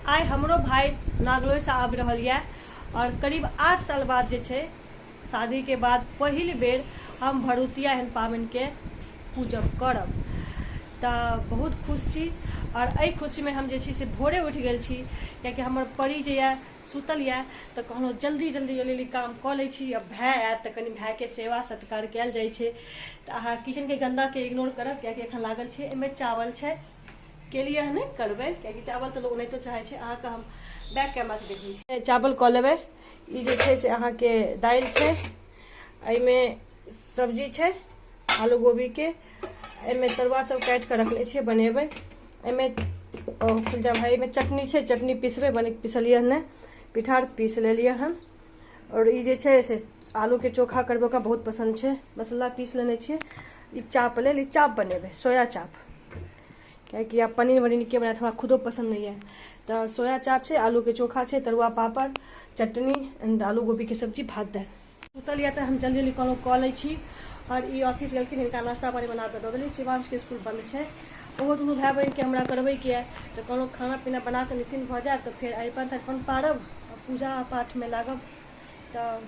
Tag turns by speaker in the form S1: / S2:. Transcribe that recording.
S1: आइ हमरो भाइ नागलोइसँ आबि रहल यऽ आओर करीब 8 साल बाद जे छै शादीके बाद पहिल बेर हम भरुतिया एहन पाबनिके पूजब करब। तऽ बहुत खुश छी आओर एहि खुशीमे हम जे छै से भोरे उठि गेल छी, कियाकि हमर परी जे यऽ सुतल यऽ, तऽ कहलहुँ जल्दी जल्दी जल्दी जल्दी काम कऽ लै छी। आ भाय आयत तऽ कनि भायके सेवा सत्कार कयल जाइ छै। तऽ अहाँ किचनके गन्दाके इग्नोर करब, कियाकि एखन लागल छै। एहिमे चावल छै, केलियै हन नहि करबै, कियाकि चावल तऽ लोक ओनाहितो चाहै छै। अहाँके हम बैक कैमरासँ देखबै छी। चावल कऽ लेबै। ई जे छै से अहाँके दालि छै, एहिमे सब्जी छै आलू गोभीके, एहिमे तरुआ सब काटि कऽ रखने छियै, बनेबै। एहिमे खुलजा भाई, एहिमे चटनी छै, चटनी पिसबै, बने पिसलियै हन नहि, पिठार पीस लेलियै हन। आओर ई जे छै से आलूके चोखा करबै, ओकरा बहुत पसन्द छै, मसाला पीस लेने छियै। ई चाप लेल, ई चाप बनेबै, सोया चाप, कियाकि आब पनीर वनीर के बनायत, हमरा खुदो पसन्द नहि यऽ। तऽ सोया चाप छै, आलूके चोखा छै, तरुआ, पापड़, चटनी एंड आलू गोभीके सब्जी, भात, दालि। सुतल यऽ तऽ हम जल्दी जल्दी कहलहुँ कऽ लै छी। आओर ई ऑफिस गेलखिन, हिनका नाश्ता पानी बना कऽ दऽ देली। शिवांशके स्कूल बन्द छै, ओहो दुनू भाय बहिनके हमरा करबैके यऽ, तऽ कहलहुँ खाना पीना बना कऽ निश्चिन्त भऽ जायब तऽ फेर अरिपन तरिपन पारब, पूजा पाठमे लागब। तऽ